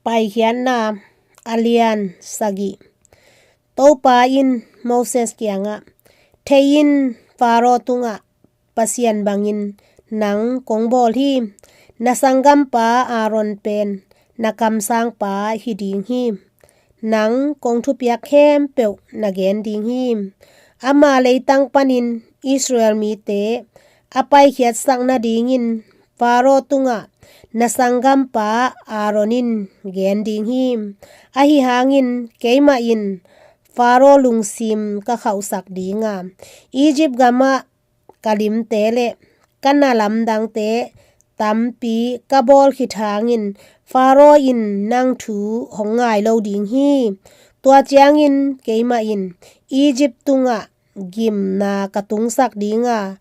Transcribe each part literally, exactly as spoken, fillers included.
Paikhiatna a lian sagih. Topa in Moses kiangah, "Thei in, Faro tungah Pasian bangin nang kong bawl hi. Na sanggampa Aaron pen na kamsangpa hi ding hi. Nang kong thupiak khempeuh na gen ding hi. Ama leitang panin Israel mite a paikhiatsak nadingin Faro tungah na sanggampa Aaron in gen ding hi. Ahi hangin keimah in Faro lungsim ka khauhsak ding a, Egypt gamah ka limte le ka na lamdangte tampi ka bawl khit hangin Faro in nang thu hong ngai lo ding hi. Tua ciangin keimah in Egypt tungah gimna ka tungsak ding a,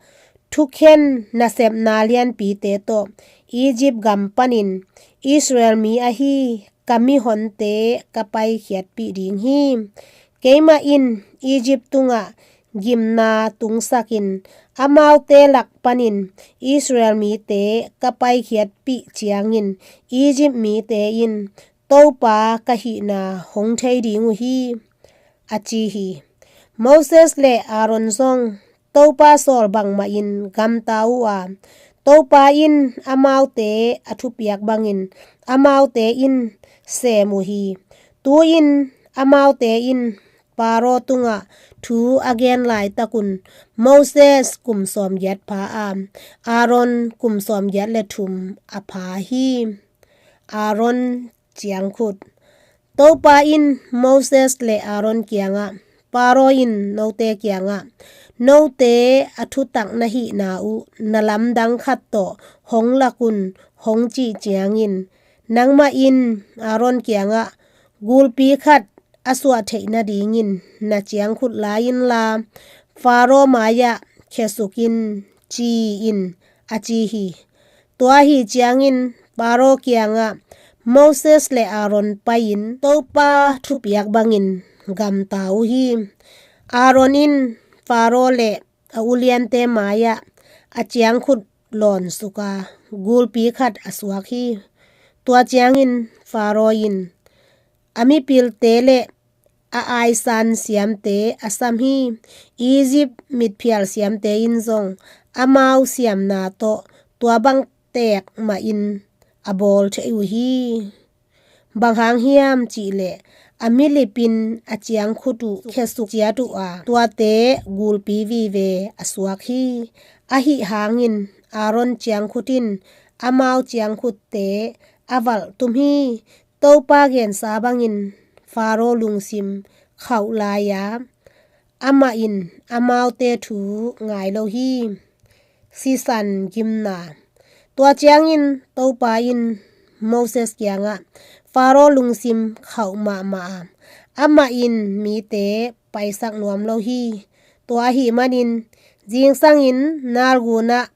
thukhen nasepna lianpite tawh Egypt gam panin Israel mi ahi ka mihonte ka paikhiatpih ding hi. Keimah in Egypt tungah gimna tungsakin amaute lak panin Israel mite ka paikhiatpih ciangin Egypt mite in Topa ka hihna hong thei ding uh hi," a ci hi. Moses le Aaron zong Topa sawl bangmahin gamta uh a, Topa in amaute a thupiak bangin amaute in sem uh hi. Tu-in amaute in Faro tungah thu a gen laitakun Moses kum sawmgiat pha a, Aaron kum sawmgiat le thum a pha hi. Aaron ciangkhut. Topa in Moses le Aaron kiangah, "Faro in note kiangah, 'Note a thutak na hihna uh na lamdang khat tawh hong lak un,' hong cih ciangin, nangmah in Aaron kiangah gulpi khat a suah theih nadingin na ciangkhut la inla, Faro mai-ah khiasuk in," ci in, a ci hi. Tua ahi ciangin Faro kiangah Moses le Aaron pai-in Topa thupiak bangin gamta uh hi. Aaron in Faro le a uliante mai-ah a ciangkhut lawnsuka gulpi khat a suak hi. Tua ciangin Faro in a mipilte le a aisan siamte a sam hi. Egypt mitphial siamte in zong amau siamna tawh tua bang teek mahin a bawl thei uh hi. Bang hang hiam cihleh a milipin a ciangkhut uh khiasuk ciat uh a, tuate gulpi vive a suak hi. Ahi hangin Aaron ciangkhut in amau ciangkhutte a valh tum hi. Topa gensa bangin Faro lungsim khauh lai-a, amah in amaute thu ngai lo hi. Sisan gimna. Tua ciangin Topa in Moses kiangah, "Faro lungsim khauh mahmah a, amah in mite paisak nuam lo hi. Tua ahih manin zingsangin nalgunah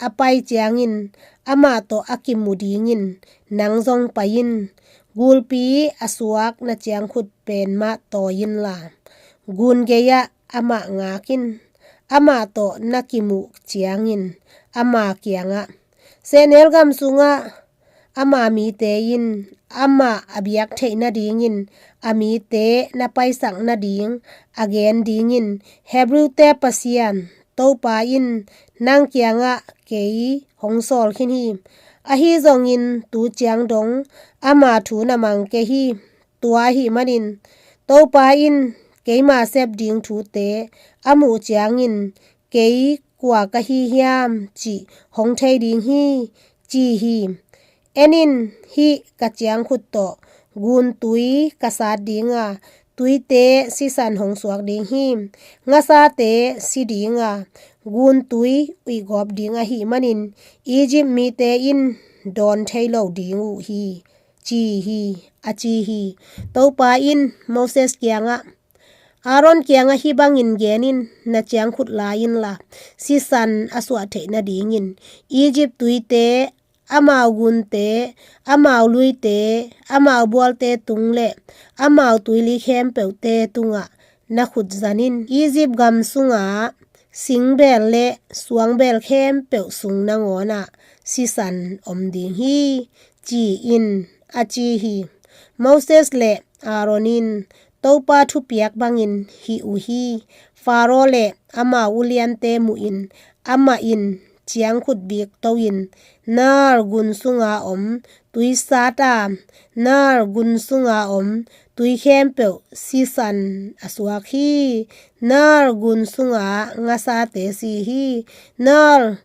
a pai ciangin amah tawh a kimu dingin nang zong pai in. Gulpi a suak na ciangkhut pen mah tawi inla, gun gei-ah amah ngak in. Amah tawh na kimuh ciangin ama kiangah, 'Sehnel gam sungah ama mite in amah a biak theih nadingin a mite na paisak nading a gen dingin Hebru-te Pasian Topa in nang kiangah kei hong sawl khin hi. Ahi zongin tu ciang dong ama thu na mang kei hi. Tua ahih manin Topa in keima sep ding thute a muh ciangin kei kua ka hi hiam cih hong thei ding hi,' ci hi. En in, hih ka ciangkhut tawh guntui ka sat ding a, tuite sisan hong suak ding hi. Ngasate si ding a, guntui uihgawp ding ahih manin Egypt mite in dawn thei lo ding uh hi," ci hi, a ci hi. Topa in Moses kiangah, "Aaron kiangah hih bangin gen in, na ciangkhut la inla, sisan a suah theih nadingin Egypt tuite, amau gunte, amau luite, amau bualte tung le amau tuili khempeuhte tungah na khut zan in. Egypt gam sungah singbeel le suangbeel khempeuh sung nangawnah sisan om ding hi," ci in, a ci hi. Moses le Aaron in Topa thupiak bangin hih uh hi. Faro le amau uliante muhin amah in ciangkhut bik to-in Nile gun sunga om tui sat a, Nile gun sunga om tui khempeuh sisan a suak hi. Nile gun sunga ngasate si hi. Nile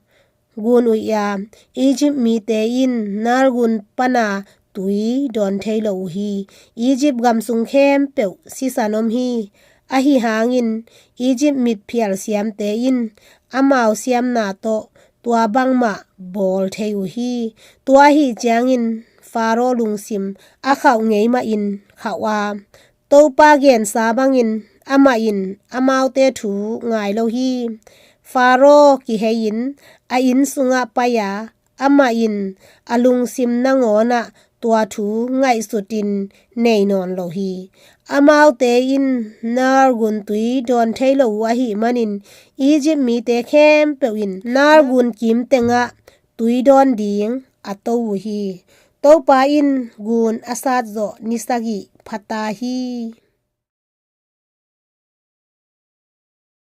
gun uih a, Egypt mite in Nile gun pana tui dawn thei lo uh hi. Egypt gam sung khempeuh sisan om hi. Ahi hangin Egypt mitphial siamte in amau siamna tawh tua bangmah bawl thei uh hi. Tua ahi ciangin Faro lungsim a khauh ngei mahin khauh a, Topa gensa bangin amah in amaute thu ngai lo hi. Faro kihei-in a inn sungah pai a, amah in a lungsim nangawnah tua thu ngaihsutin nei nawn lo hi. Amaute in Nile gun tui dawn thei lo uh ahih manin Egypt mite khempeuh in Nile gun kim tengah tui dawn ding a to uh hi. Topa in gun a sat zawh ni sagih phata hi.